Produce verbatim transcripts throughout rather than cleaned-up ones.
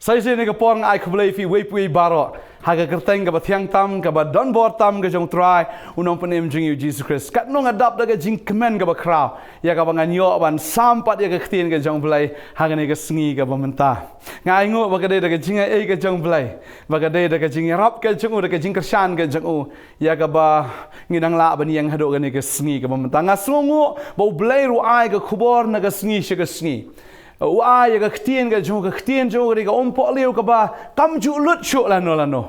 Sa shisien ha kane ka por nga ai khublei ïa phi uwei pa uwei baroh ha ka kyrteng kaba thiang tam, kaba don bor tam ka jong U Trai, U Nongpynim jong ngi U Jisu Khrist. Katno nga dap da ka jingkmen kaba khraw ïa kaba ngan ïoh ban sam pat ïa ka ktien ka jong U Blei ha kane ka sngi kaba mynta. Nga ainguh ba ka dei da ka jingaiei ka jong U Blei, ba ka dei da ka jingïarap ka jong U, da ka jingkyrshan ka jong U, ïa kaba ngi nang lah ban ïeng haduh kane ka sngi kaba mynta. Nga sngewnguh ba U Blei ruh u ai ka khubor na ka sngi sha ka sngi. U ai ïa ka ktien ka jong U, ka ktien jong U ka dei ka umpohliew kaba kam ju lut shuh lano lano.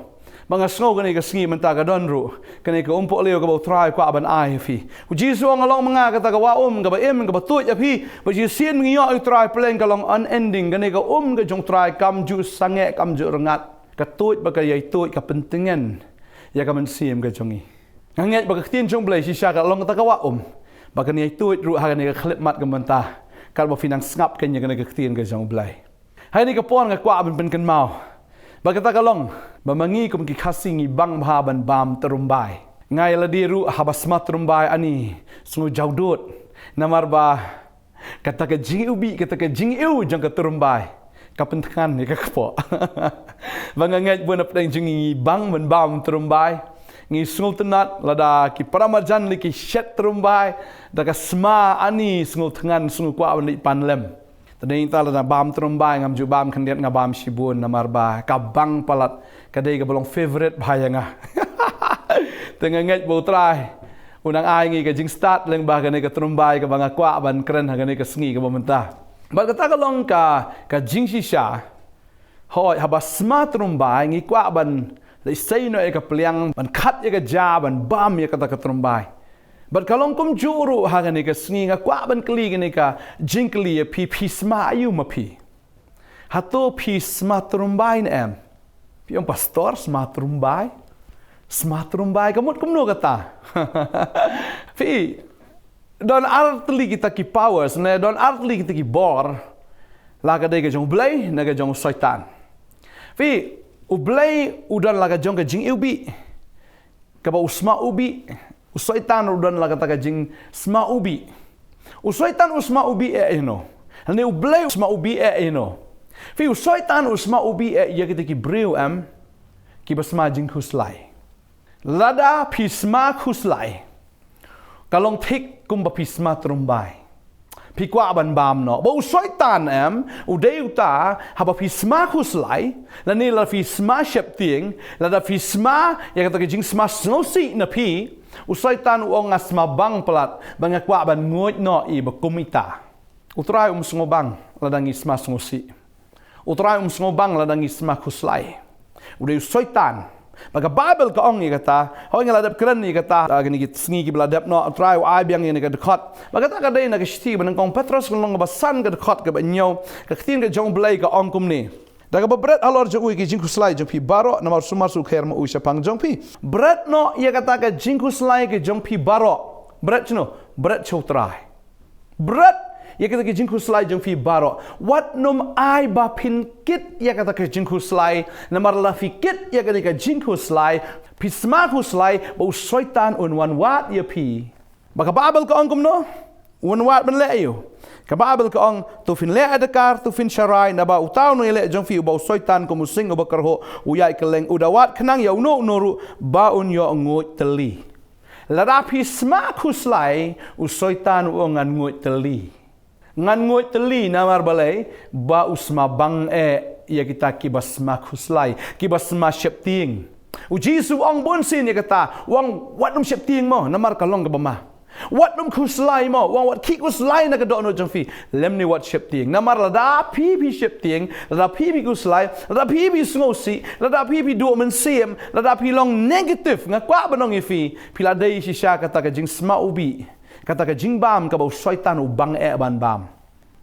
Ba nga sngew kane ka sngi mynta ka don ruh kane ka umpohliew kaba U Trai u kwah ban ai ha phi. U Jisu u ong, nga long ma nga kata ka wah um kaba im kaba tuid ha phi. Ba shisien ngi ïoh ïa U Trai Blei ka long unending, kane ka um ka jong U Trai kam ju sangeh, kam ju rngat. Ka tuid bad ka ïai tuid, ka pyntngen ïa ka mynsiem ka jong ngi. Nga ngeit ba ka ktien jong U Blei shisha ka long kata ka wah um ba kan ïai tuid ruh ha kane ka khyllipmat ka mynta, katba phi nang sngap kein ïa kane ka ktien ka jong U Blei. Ha kane ka por nga kwah ban pynkynmaw ba kata ka long ba ma ngi kum ki Khasi ngi bang bha ban bam tyrumbai. Nga ïa lade ruh haba sma tyrumbai ani sngew jawdud, namar ba kata ka jingïewbih, kata ka jingïew jong ka tyrumbai ka pyntngen ïa ka kpoh. Ba nga ngeit bun na pdeng jong ngi ngi bang ban bam tyrumbai. Ngi sngewtynnat lada ki paramarjan lei ki shet tyrumbai, da ka sma ani sngewtynnat, sngew kwah ban leit pan lem. Te dei nangta lada bam tyrumbai, ngam ju bam khyndiat, nga bam shibun namar ba ka bang palat ka dei kaba long favorite bha ïa nga. Te nga ngeit ba U Trai u nang ai ngi ka jingstad lyngba kane ka tyrumbai kaba nga kwah ban kren ha kane ka sngi kaba mynta. Bad kata ka long ka, ka jingshisha. Hooid, haba sma tyrumbai ngi kwah ban leit sei noh ïa ka pliang, ban khat ïa ka ja, ban bam ïa kata ka tyrumbai. Bad ka long kumjuh ruh ha kane ka sngi, nga kwah ban kylli kane ka jingkylli ïa phi, phi sma aïu ma phi? Hato phi sma tyrumbai ne em? Phi ong, pastor, sma tyrumbai? Sma tyrumbai ka mut kumno kata? Phi, don artylli kita ki powers ne don artylli kita ki bor, la ka dei ka jong U Blei ne ka jong u Soitan. Phi, U Blei u don la ka jong ka jingïewbih kaba u sma ubih. U Soitan u don la kata ka jingsma ubih. U Soitan u sma ubih eh ïa no? Lane U Blei u sma ubih eh ïa no? Phi, u Soitan u sma ubih eh ïa kita ki briew em, kiba sma jingkhuslai. Lada phi sma khuslai, ka long thik kumba phi sma tyrumbai. Phi kwah ban bam noh. Ba u Soitan em, u dei uta, haba phi sma khuslai, lane lada phi sma sheptieng, lada phi sma ïa kata ka jingsma sngewsih na phi, u Soitan u ong, nga sma bang palat, ba nga kwah ban nguid noh ïa ba kum ita. U Trai um sngewbang lada ngi sma sngewsih. U Trai um sngewbang lada ngi sma khuslai. U dei u Soitan. Ba ka Baibl ka ong ïa kata, hooid nga la dep kren ïa kata ha kine ki sngi kiba la dep noh, U Trai u ai biang ïa kane ka dkhot. Ba kata ka dei na ka shithi ba nyngkong Petros ka lynnong kaba san ka dkhot kaba hynñiew, ka ktien ka jong U Blei ka ong kumne. Da kaba bret halor jong u ïa ki jingkhuslai jong phi baroh, namar sumar sukher ma u shaphang jong phi. Bret noh ïa kata ka jingkhuslai ka jong phi baroh. Bret shano? Bret sha U Trai. Bret ïa kata ka jingkhuslai jong phi baroh. Wat nym ai ba phin kit ïa kata ka jingkhuslai. Namar la phi kit ïa kata ka jingkhuslai, phi sma khuslai, ba u Soitan un wan wad ïa phi. Ba ka Baibl ka ong kumno? Un wan wad ban leh ïa u. Ka Baibl ka ong, to phin leh adkar, to phin sharai, naba uta u nongïaleh jong phi uba u Soitan kum u sing uba kyrhuh, u ïaid kylleng, u da wad khnang ïa uno uno ruh ba un ïoh nguid tylli. Lada phi sma khuslai, u Soitan u ong ngan nguid tylli. Ngan nguid tylli namar balei? Ba u sma bang eh ïa kita kiba sma khuslai, kiba sma sheptieng. U Jisu u ong bunsien ïa kata, u ong wat nym sheptieng mo, namar ka long kaba ma. Wat nym khuslai mo, u ong wat khie khuslai na ka dohnud jong phi, lymne wat sheptieng. Namar lada phi phi sheptieng, lada phi phi khuslai, lada phi phi sngewsih, lada phi phi duh mynsiem, lada phi long negative, nga kwah ban ong ïa phi, phi la dei shisha kata ka jingsma ubih. Kata ka jingbam kaba u Soitan u bang eh ban bam.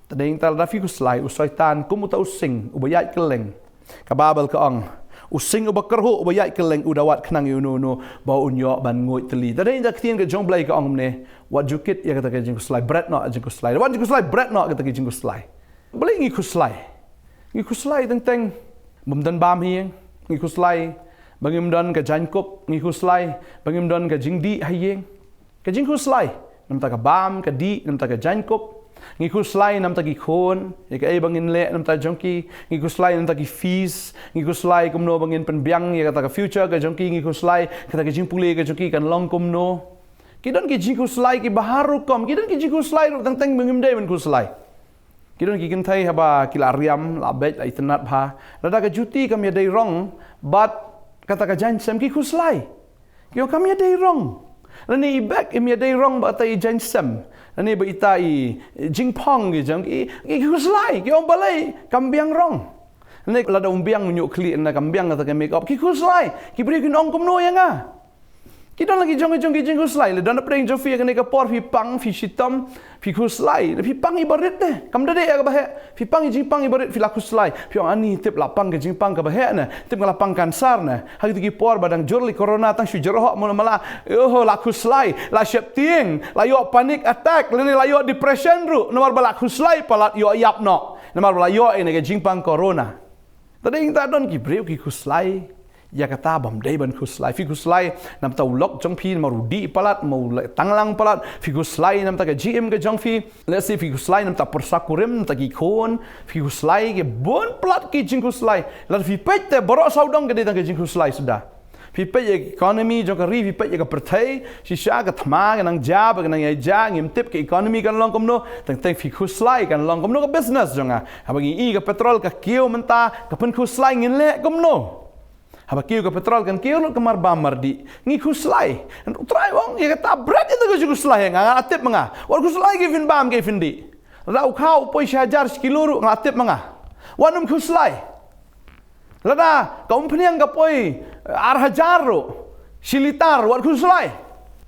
Te dei nangta lada phi khuslai, u Soitan kum uta u sing uba ïaid kylleng. Ka Baibl ka ong, u sing uba kyrhuh uba ïaid kylleng u da wad khnang ïa uno uno ba un ïoh ban nguid tylli. Te dei nangta ka ktien ka jong U Blei ka ong kumne, wat ju kit ïa kata ka jingkhuslai, bret noh jingkhuslai. Wat jingkhuslai, bret noh kata ka jingkhuslai. Balei ngi khuslai? Ngi khuslai teng teng ba ym don bam ha ïing. Ngi khuslai ba ngim don ka jaiñkup. Ngi khuslai ba ngim don ka jingdih ha ïing. Ka jingkhuslai, namar ka bam, ka dih, namar ka jaiñkup, Ngi khuslai namta ki khun, ïa kaei ba ngin leh namta jong ki, ngi khuslai namta ki fees, ngi khuslai kumno ba ngin pynbiang ïa kata ka future ka jong ki, ngi khuslai kata ka jingpule ka jong ki kan long kumno. Ki don ki jingkhuslai ki ba har rukom, ki don ki jingkhuslai ruh teng teng ba ngim dei ban khuslai. Ki don ki kynthei haba ki la riam, la beit, la itynnad bha. Lada ka juti kam ïadei rong bad kata ka jaiñsem, ki khuslai. Ki ong kam ïadei rong. Lane i bag im ïadei rong bad ita i jaiñsem. Lane bad ita i jingpang ki jong ki, ki khuslai. Ki ong balei kam biang rong. Lane lada um biang u ñiuh khlieh, lane kam biang kata ka makeup, ki khuslai. Ki briew kin ong kumno ïa nga. Ki don la ki jong ki jong ki jingkhuslai. Lada na pdeng jong phi ïa kane ka por phi pang, phi shitom, phi khuslai. Phi pang i barit te. Kam da dei ïa kaba heh. Phi pang i jingpang i barit, phi la khuslai. Phi ong ani tip la pang ka jingpang kaba heh ne. Tip nga la pang cancer ne. Ha kito ki por ba dang jur lei corona tang shu jyrhoh mula mala. Ïoh la khuslai, la sheptieng, la ïoh panic attack, lane la ïoh depression ruh. Namar ba la khuslai palat ïoh ïap noh. Namar ba la ïoh ïa kane ka jingpang corona. Te dei ngi ta don ki briew ki khuslai ïa kata bym dei ban khuslai. Phi khuslai namta u lok jong phi, namar u dih palat, namar u leh tanglang palat. Phi khuslai namta ka jingim ka jong phi. Lehse phi khuslai namta pyrsa kurim, namta ki khun. Phi khuslai ki bun palat ki jingkhuslai. Lada phi peit te baroh sawdong ka dei tang ka jingkhuslai suda. Phi peit ïa ka economy jong ka ri, phi peit ïa ka pyrthei, shisha ka thma ka nang jia bad ka nang ïaid jia, ngim tip ka economy kan long kumno, teng teng phi khuslai kan long kumno ka business jong nga. Haba ngi i ka petrol ka kiew mynta, ka pynkhuslai ngin leh kumno. Haba kiew ka petrol kan kiew lut ka marbam mardih, ngi khuslai. U Trai u ong ïa kata bret ïa kata ka jingkhuslai ïa nga, nga la tip ma nga. Wat khuslai ki phin bam ki phin dih. Lada u khaw u poi shi hajar shi kilo ruh nga la tip ma nga. Wat nym khuslai. Lada ka umphniang ka poi ar hajar ruh shi litar, wat khuslai.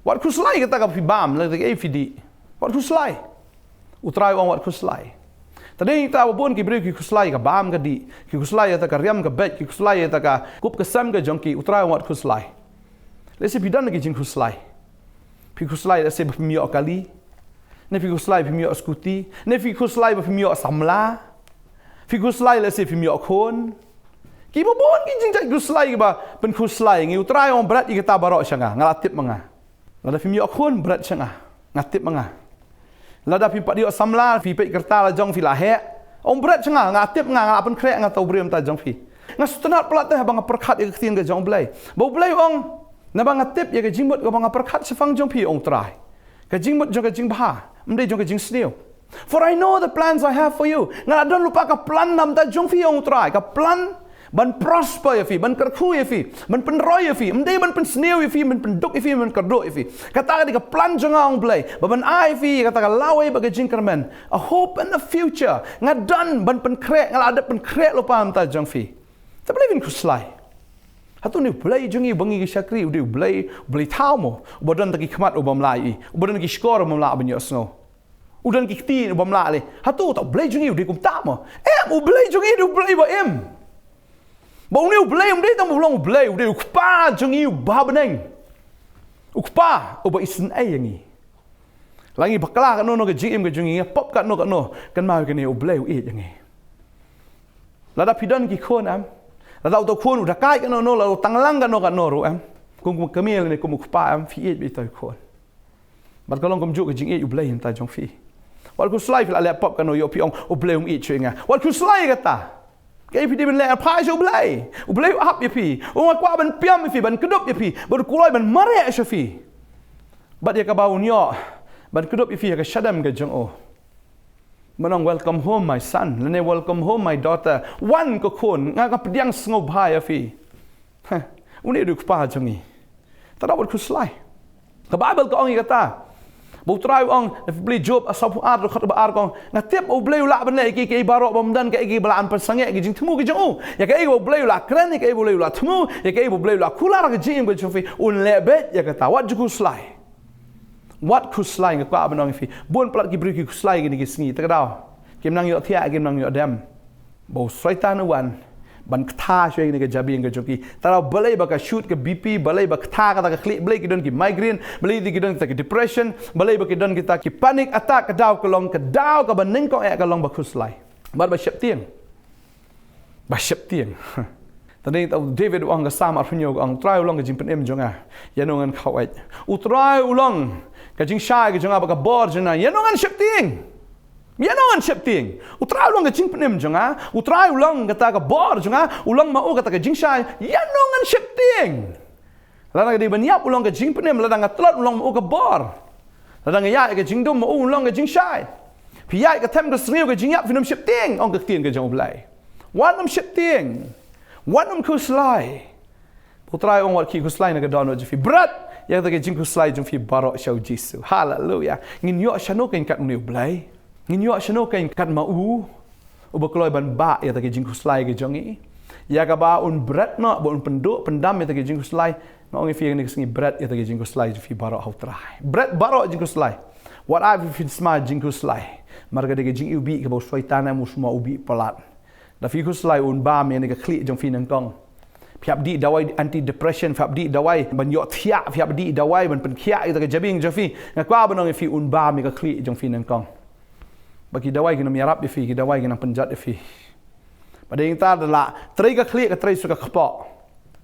Wat khuslai kata ka phi bam, lada kaei phi dih. Wat khuslai. U Trai u ong wat khuslai. Te dei ta ba bun ki briew ki khuslai ka bam ka dih, ki khuslai ïa ta ka riam ka beit, ki khuslai ïa ta ka kup ka sem ka jong ki, U Trai u ong wat khuslai. Lehse phi don la ki jingkhuslai. Phi khuslai lehse ba phim ïoh kali. Ne phi khuslai phim ïoh scooty. Ne phi khuslai ba phim ïoh samla. Phi khuslai lehse phim ïoh khun. Ki ba bun ki jingjia khuslai ki ba pynkhuslai ngi, U Trai u ong bret ïa kata baroh sha nga, nga la tip ma nga. Lada phim ïoh khun bret sha nga, nga tip ma nga. Lada phim pat ïoh samla, phi peit ka rta la jong phi la heh. Ong bret sha nga, nga tip ma nga, nga la pynkhreh nga ta u briew mynta jong phi. Nga sngewtynnad palat te haba nga pyrkhat ïa ka ktien ka jong U Blei. Ba U Blei u ong, naba nga tip ïa ka jingmut kaba nga pyrkhat shaphang jong phi, ong U Trai. Ka jingmut jong ka jingbha, ym dei jong ka jingsniew. For I know the plans I have for you. Nga la don lypa ka plan namta jong phi, ong U Trai. Ka plan ban prosper ïa phi, ban kyrkhu ïa phi, ban pynroi ïa phi, ym dei ban pynsniew ïa phi, ban pynduk ïa phi, ban kyrduh ïa phi. Kata ka dei ka plan jong nga, ong U Blei, ba ban ai ïa phi kata ka lawei bad ka jingkyrmen. A hope and a future. Nga don ban pynkhreh, nga la dep pynkhreh lypa namta jong phi. Te balei phin khuslai? Hato une U Blei jong ngi ba ngi ki shakri u dei U Blei, U Blei thaw mo? Uba don ta ki khmat u bym lah ïohi, uba don ki shkor u bym lah ban ïohsngew. U don ki kti u bym lah leh. Hato uta U Blei jong ngi u dei kumta mo? Em, U Blei jong ngi u dei U Blei ba im. Ba une U Blei um dei tang ba u long U Blei, u dei U Kpa jong ngi uba ha bneng. U Kpa uba isynei ïa ngi. La ngi bakla katno katno ka jingim ka jong ngi, pop katno katno, kynmaw ïa kane, U Blei u ïeit ïa ngi. Lada phi don ki khun em, lada uta u khun u dakai katno katno, lada u tanglang katno katno ruh em, kum, kum ka kmie lane kum u kpa em, phi ïeit beit ïa uta u khun. Bad ka long kumjuh ka jingïeit U Blei mynta jong phi. Wat khuslai phi la leh pop katno, ïoh phi ong U Blei um ïeit shuh ïa nga. Wat khuslai kata. Kaei phi dei ban leh, phai sha U Blei. U Blei u ap ïa phi. U ong nga kwah ban pynïap ïa phi, ban kdup ïa phi, bad u kloi ban mareh sha phi. Bad ïa kaba un ïoh ban kdup ïa phi ha ka shadem ka jong u. Ban ong welcome home my son, lane welcome home my daughter. Wan ko khun, nga, nga pdiang sngewbha ïa phi. Heh, une u dei U Kpa jong ngi. Te da wat khuslai. Ka Baibl ka ong ïa kata. Ba U Trai u ong, ha U Blei Job, ha sawphew ar, dkhot ba ar ka ong, nga tip U Blei u lah ban leh ïa kiei kiei baroh, bym don kaei kaei ba lah ban pynsangeh ïa ki jingthmu ki jong u. Ïa kaei ba U Blei u lah kren, ïa kaei ba U Blei u lah thmu, ïa kaei ba U Blei u lah kular ha ka jingim ka jong phi, un leh beit ïa kata. Wat ju khuslai. Wat khuslai, nga kwah ban ong ïa phi. Bun palat ki briew ki khuslai kine ki sngi, te ka daw kim nang ïoh thiah, kim nang ïoh dem. Ba u Soitan u wan ban ktha shuwa ïa kane ka jabieng ka jong ki. Te ka daw balei ba ka shoot ka B P, balei ba ktha kata ka khlieh, balei ki don ki migraine, balei ki don kita ki depression, balei ba ki don kita ki panic attack, ka daw ka long, ka daw kaba nyngkong eh ka long ba khuslai bad ba sheptieng. Ba sheptieng. Te dei u David u ong ha ka Salm arphew hynñiew, u ong, U Trai u long ka jingpynim jong nga, ïano ngan khawait? U Trai u long ka jingshai ka jong nga bad ka bor jong nga, ïano ngan sheptieng? Ïa no ngan sheptieng? U Trai u long ka jingpynim jong nga, u Trai u long kata ka bor jong nga, u long ma u kata ka jingshai. Ïa no ngan sheptieng? Lada nga dei ban ïap, u long ka jingpynim, lada nga tlot, u long ma u ka bor. Lada nga ïaid ka jingdum, ma u long ka jingshai. Phi ïaid ka them ka sniew ka jingïap, phin ym sheptieng, ong ka ktien ka jong U Blei. Wat nym sheptieng. Wat nym khuslai. U Trai u ong wat khie khuslai na ka dohnud jong phi. Bret ïa kata ka jingkhuslai jong phi baroh sha U Jisu. Haleluia. Ngin ïoh shano kein kat une U Blei? Ngin ïoh shano kein kat ma u? Uba kloi ban bah ïa kata ka jingkhuslai ka jong ngi. Ïa kaba un bret noh, ba un pynduh pyndam ïa kata ka jingkhuslai. Nga ong ïa phi kane ka sngi, bret ïa kata ka jingkhuslai jong phi baroh ha U Trai. Bret baroh jingkhuslai. Wat ai phi sma jingkhuslai. Namar ka dei ka jingiwbih kaba u Soitan em u sma u bih palat. Da phi khuslai un bam ïa kane ka khlieh jong phi nyngkong. Phi hap dih dawai antidepressant, phi hap dih dawai ban ïohthiah, phi hap dih dawai ban pynkhiah ïa kata ka jabieng jong phi. Nga kwah ban ong ïa phi un bam ïa ka khlieh jong phi nyngkong. Ba ki dawai kin ym ïarap ïa phi, ki dawai kin nang pynjot ïa phi. Ba dei nangta da la trei ka khlieh ka trei suk ka kpoh.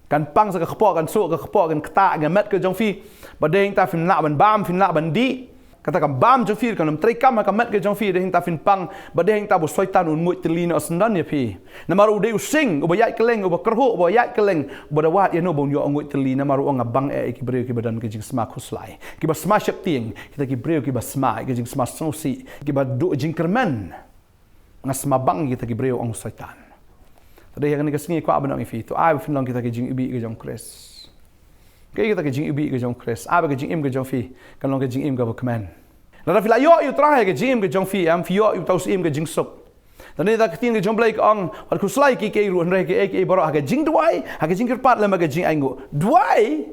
Kan pang suk ka kpoh, kan suk ka kpoh, kan ktah ka met ka jong phi. Ba dei nangta phin lah ban bam, phin lah ban dih. Kata ka bam jong phi kan ym trei kam ha ka met ka jong phi, dei nangta phin pang, ba dei nangta ba u Soitan un nguid tylli noh syndon ïa phi. Namar u dei u sing, uba ïaid kylleng, uba kyrhuh, uba ïaid kylleng, uba da wad ïano ba un ïoh nguid tylli, namar u ong nga bang eh ïa ki briew kiba don ka jingsma khuslai. Kiba sma sheptieng, kita ki briew kiba sma ïa ka jingsma sngewsih, kiba duh jingkyrmen. Nga sma bang kita ki briew, ong u Soitan. Te dei ha kane ka sngi kwah ban ong ïa phi, to ai ba phin long kita ki jingiwbih ka jong U Khrist. Kaei kata ka jingiwbih ka jong U Khrist? Ai ba ka jingim ka jong phi kan long ka jingim kaba kmen. Lada phi la ïoh ïa U Trai ha ka jingim ka jong phi, em, phi ïoh ïa uta u Syiem ka jingsuk. Te dei kata ka ktien ka jong U Blei ka ong, wat khuslai kiei kiei ruh, hynrei kiei kiei baroh ha ka jingduwai, ha ka jingkyrpad lem ha ka jingainguh. Duwai,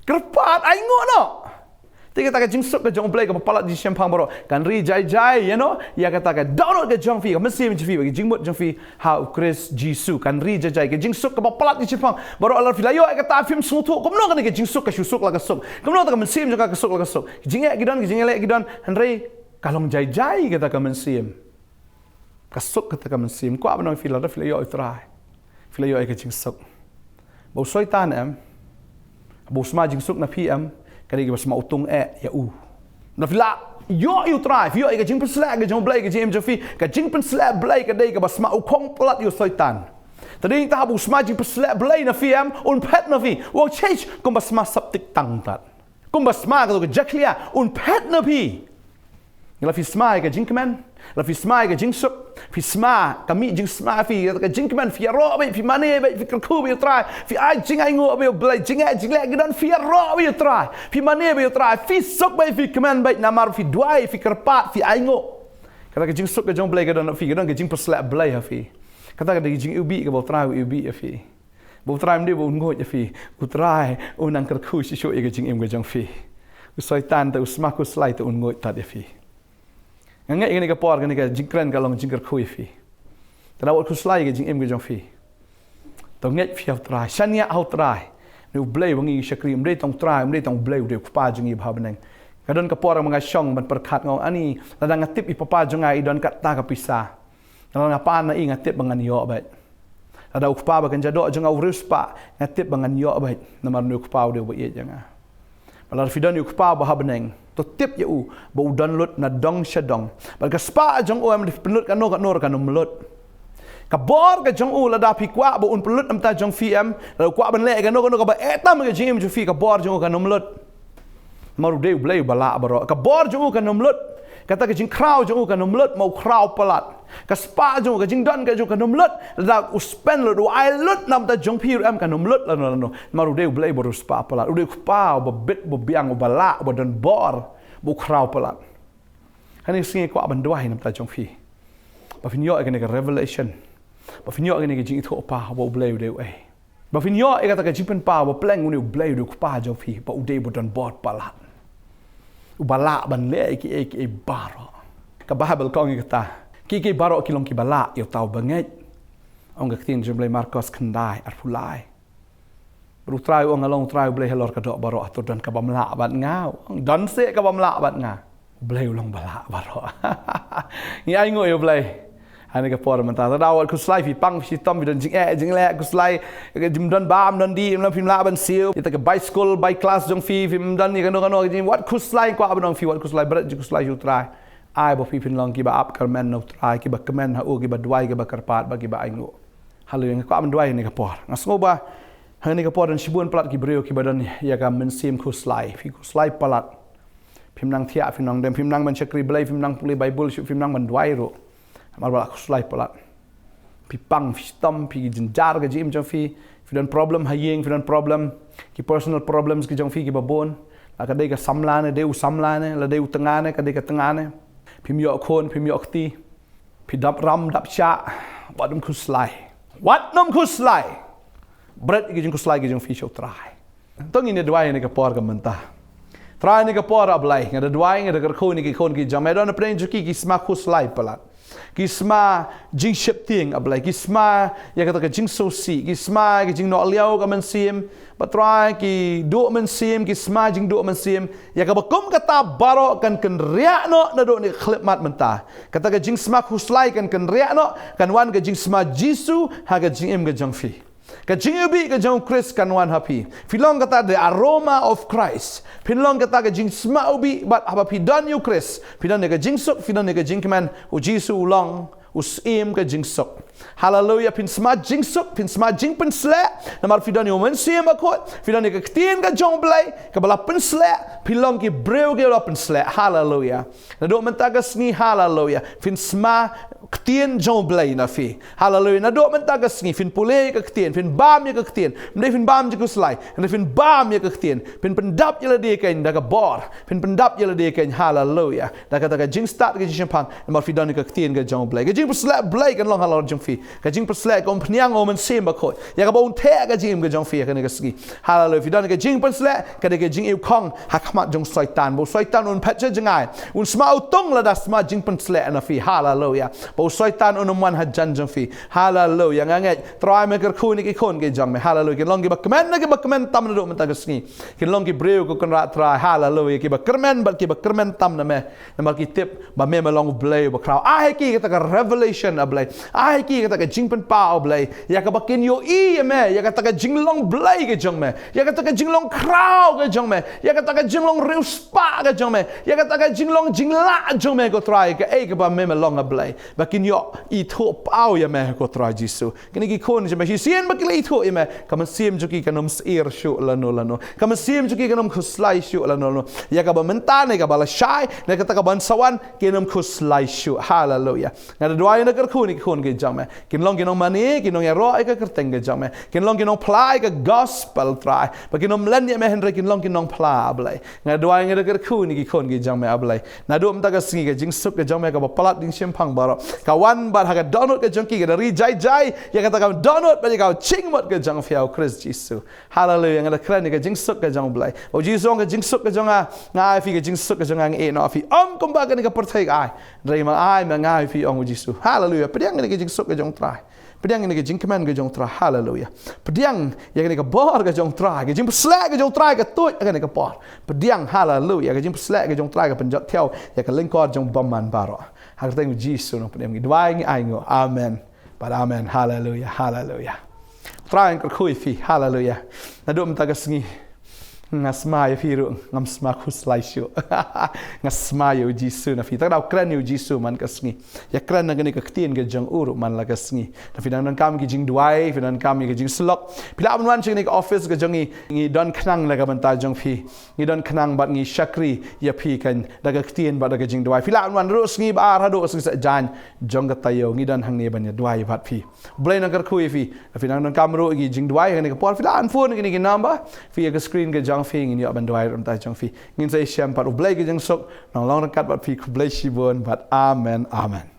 kyrpad, ainguh noh. Te kata ka jingsuk ka jong U Blei kaba palat jingshemphang baroh kan ri jai jai, you know, ïa kata ka download ka jong phi, ka mynsiem jong phi, ka jingmut jong phi ha U Khrist Jisu kan ri jai jai. Ka jingsuk kaba palat jingshemphang baroh, lada phi la ïoh ïa kata phim sngewthuh kumno kane ka jingsuk ka shu suk la ka suk, kumno kata ka mynsiem jong ka ka suk la ka suk. Ki jingeh ki don, ki jingeh ki don, hynrei ka long jai jai kata ka mynsiem. Ka suk kata ka mynsiem. Kwah ban ong ïa phi, lada phi la ïoh ïa U Trai, phi la ïoh ïa ka jingsuk. Ba u Soitan, em, ba u sma jingsuk na phi, em, ka dei kaba sma u tung eh ïa u. Lada phi la ïoh ïa U Trai, phi ïoh ïa ka jingpynshlur ka jong U Blei ha ka jingim jong phi, ka jingpynshlur Blei ka dei kaba sma u khong palat ïa u Soitan. Te dei nangta haba u sma jingpynshlur Blei na phi, em, un phet na phi. U ong, "Shish, kumba sma septic tank tad. Kumba sma kato ka jakhlia, un phet na phi." Lada phi sma ïa ka jingkmen, lada phi sma ïa ka jingsuk, phi sma, ka mih jingsma phi ïa ka jingkmen, phi ïaroh beit, phi mane beit, phi kyrkhu beit ïa U Trai, phi ai jingainguh beit ïa U Blei, jingeh jingleh ki don, phi ïaroh beit ïa U Trai, phi mane beit ïa U Trai, phi suk beit, phi kmen beit namar phi duwai, phi kyrpad, phi ainguh. Kata ka jingsuk ka jong U Blei ka don ha phi, ka don ka jingpynshlur Blei ha phi. Kata ka dei ka jingiwbih kaba U Trai u iwbih ïa phi. Ba U Trai ym dei ba un nguid ïa phi. U Trai u nang kyrkhu shisha ïa ka jingim ka jong phi. U Soitan te, u sma khuslai te un nguid tad ïa phi. Nga ngeit kane ka por, kane ka jingkren ka long jingkyrkhu ïa phi. Te wat khuslai ïa ka jingim ka jong phi. To ngeit phi ha U Trai, shaniah ha U Trai. Une U Blei ba ngi shakri, ym dei tang U Trai, ym dei tang U Blei, u dei U Kpa jong ngi ba ha bneng. Ka don ka por ba nga shong ban pyrkhat, nga ong, ani lada nga tip i papa jong nga i don katta ka pisa, lada nga pan na i, nga tip ba ngan ïoh beit. Lada u kpa ba kynja doh jong nga u riewspah, nga tip ba ngan ïoh beit, namar une u kpa u dei uba ïeit ïa nga. Bad lada phi don ïa u Kpa ba ha bneng, to tip ïa u ba u don lut na dong sha dong. Bad ka spah jong u, em, lada phi pynlut kano kano ruh kan ym lut. Ka bor ka jong u, lada phi kwah ba un pynlut na bynta jong phi, em, lada u kwah ban leh kano kano kaba eh tam ha ka jingim jong phi, ka bor jong u kan ym lut. Namar u dei U Blei uba lah baroh. Ka bor jong u kan ym lut. Kata ka jingkhraw jong u kan ym lut, ma u khraw palat. Ka spah jong u, ka jingdon ka jong u kan ym lut. Lada u spend lut, u ai lut na bynta jong phi ruh, em, kan ym lut lano lano. Namar u dei U Blei uba riewspah palat. U dei u Kpa uba bit uba biang, uba lah, uba don bor, ba u khraw palat. Kane ka sngi kwah ban duwai na bynta jong phi, ba phin ïoh ïa kane ka revelation, ba phin ïoh ïa kane ka jingithuhpaw ba U Blei u dei uei. Ba phin ïoh ïa kata ka jingpynpaw ba pleng une U Blei u dei u Kpa jong phi, ba u dei uba don bor palat, uba lah ban leh ïa kiei kiei baroh. Ka Baibl ka ong ïa kata, kiei kiei baroh ki long kiba lah ïa uta uba ngeit. Ong ka ktien jong U Blei, Markos khyndai arphew lai. Bad U Trai u ong, nga long U Trai U Blei halor ka doh baroh, hato don kaba ym lah bad nga? U ong, don seh kaba ym lah bad nga. U Blei u long ba lah baroh. Ngi ainguh ïa U Blei. Ha kane ka por mynta, lada wat khuslai, phi pang, phi shitom, phi don jingeh jingleh khuslai, phim don bam don dih, phim lah ban siew, ïa kata ka Bible school, Bible class jong phi, phim don ïa kano kano ka jing, wat khuslai, kwah ban ong ïa phi, wat khuslai, bret jingkhuslai sha U Trai. Ai ba phi phin long kiba ap kyrmen na U Trai, kiba kmen ha u, kiba duwai, kiba kyrpad, ba kiba ainguh. Haleluya, nga kwah ban duwai ha kane ka por. Nga sngew ba ha kane ka por don shibun palat ki briew kiba don ïa ka mynsiem khuslai. Phi khuslai palat. Phim nang thiah, phim nang dem, phim nang ban shakri Blei, phim nang pule Baibl shuh, phim nang ban duwai ruh. Namar ba la khuslai palat. Phi pang, phi shitom, phi jynjar ka jingim jong phi. Phi don problem ha ïing, phi don problem, ki personal problems ki jong phi kiba bun. La ka dei ka samla ne, dei u samla ne, la dei u tnga ne, ka dei ka tnga ne. Phim ïoh khun, phim ïoh kti. Phi dap ram, dap shah. Wat nym khuslai. Wat nym khuslai. Bret ïa ki jingkhuslai ki jong phi sha U Trai. To ngin ïa duwai ha kane ka por ka mynta. Trai, ha kane ka por, A Blei, nga da duwai, nga da kyrkhu ïa ki khun ki jong me, don hapdeng jong ki ki sma khuslai palat. Ki sma jingsheptieng, A Blei, ki sma ïa kata ka jingsngewsih, ki sma ïa ka jingnoh liaw ka mynsiem. Bad Trai, ki duh mynsiem, ki sma jingduh mynsiem. Ïa kaba kum kata baroh kan kynriah noh naduh kane ka khyllipmat mynta. Kata ka jingsma khuslai kan kynriah noh, kan wan ka jingsma Jisu ha ka jingim ka jong phi. Ka jingiwbih ka jong U Khrist kan wan ha phi. Phi long kata, the aroma of Christ. Phin long kata ka jingsma iwbih, bad haba phi don ïa U Khrist, phi don ïa ka jingsuk, phi don ïa ka jingkmen. U Jisu u long u Syiem ka jingsuk. Haleluya, phin sma jingsuk, phin sma jingpynshlur. Namar phi don ïa U Mynsiem Bakhuid, phi don ïa ka ktien ka jong U Blei kaba la pynshlur, phi long ki briew kiba la pynshlur. Haleluya. Naduh mynta ka sngi, haleluya, phin sma ktien jong U Blei na phi. Haleluya. Naduh mynta ka sngi phin pule ïa ka ktien, phin bam ïa ka ktien. Ym dei phin bam jingkhuslai, ym dei phin bam ïa ka ktien. Phin pyndap ïa lade kein da ka bor. Phin pyndap ïa lade kein, haleluya, da kata ka jingstad ka jingshemphang. Namar phi don ïa ka ktien ka jong U Blei. Ka jingpynshlur Blei kan long halor jong phi. Ka jingpynshlur ka umphniang U Mynsiem Bakhuid ïa kaba un theh ka jingim ka jong phi ha kane ka sngi. Haleluya. Phi don ïa ka jingpynshlur, ka dei ka jingïewkhong ha khmat jong u Soitan. Ba u Soitan un phet sha jngai, un sma utung lada sma jingpynshlur na phi. Haleluya. Ba u Soitan un ym wan hajan jong phi. Haleluya. Nga ngeit, Trai, me kyrkhu ïa ki khun ki jong me. Haleluya. Kin long kiba kmen, kiba kmen tam naduh mynta ka sngi. Kin long ki briew, ko Kynrad Trai, haleluya, kiba kyrmen bad kiba kyrmen tam na me. Namar ki tip ba me, me long U Blei uba khraw. Ai ha ki kata ka revelation, A Blei. Ai ha ki kata ka jingpynpaw, A Blei, ïa kaba kin ïohi ïa me, ïa kata ka jinglong Blei ka jong me, ïa kata ka jinglong khraw ka jong me, ïa kata ka jinglong riewspah ka jong me, ïa kata ka jinglong jinglah jong me, ko Trai, kaei kaba me, me long, A Blei. Ba kin ïoh ithuh paw ïa me, ko Trai Jisu. Kine ki khun jong me, shisien ba ki la ithuh ïa me, ka mynsiem jong ki kan ym sheptieng shuh lano lano. Ka mynsiem jong ki kan ym khuslai shuh lano lano. Ïa kaba mynta ne kaba lashai, ne kata kaban sa wan, kin ym khuslai shuh. Haleluya. Nga da duwai, nga da kyrkhu ïa ki khun ki jong me. Kin long ki nongmane, ki nongïaroh ïa ka kyrteng ka jong me. Kin long ki nongphla ïa ka gospel, Trai. Ba kin ym len ïa me, hynrei kin long ki nongphla, A Blei. Nga da duwai, nga da kyrkhu ïa ki khun ki jong me, A Blei. Naduh mynta ka sngi ka jingsuk ka jong me kaba palat jingshemphang baroh ka wan bad ha ka dohnud ka jong ki, ka da ri jai jai ïa kata ka dohnud bad ïa ka jingmut ka jong phi, ko Khrist Jisu. Haleluya. Nga da kren ïa ka jingsuk ka jong U Blei. O Jisu, ong ka jingsuk ka jong nga, nga ai phi ka jingsuk ka jong nga, nga ïeh noh ha phi. Ym kumba kane ka pyrthei ka ai, hynrei ma nga ai, ma nga ai phi, ong U Jisu. Haleluya. Pdiang ïa ka jingsuk ka jong U Trai. Pdiang ïa ka jingkmen ka jong U Trai. Haleluya. Pdiang ïa kane ka bor ka jong U Trai, ka jingpynshlur ka jong U Trai ka tuid ha kane ka por. Pdiang, haleluya, ka jingpynshlur ka jong U Trai ka pynjot thiaw ïa ka lyngkor jong u bymman baroh. Ha ka kyrteng U Jisu nongpynim ngi duwai, ngi ainguh. Amen. Bad amen. Haleluya, haleluya. Trai, nga kyrkhu ïa phi. Haleluya. Naduh mynta ka sngi, nga sma ïa phi ruh, ngam sma khuslai shuh. Nga sma ïa U Jisu na phi. Te nga daw kren ïa U Jisu man ka sngi. Ïa kren na kane ka ktien ka jong u ruh man la ka sngi. Te phi dang donkam ki jingduwai, phi donkam ki jingsyllok, phi lah ban wan sha kane ka office ka jong ngi, ngi don khnang na ka bynta jong phi. Ngi don khnang bad ngi shakri ïa phi kan da ka ktien bad da ka jingduwai. Phi lah ban wan ruh sngi ba ar haduh sngi saitjaiñ jong ka taïew, ngi don hangne ban ïa duwai bad phi. Blei un kyrkhu ïa phi. Phi dang donkam ruh ki jingduwai ha kane ka por, phi lah ban phone kine ki number phi ïa ka screen ka jong phi, ngin ïoh ban duwai ruh mynta jong phi. Ngin sa ïashem pat. U Blei ka jingsuk un long ryngkat bad phi. Khublei shibun bad amen, amen.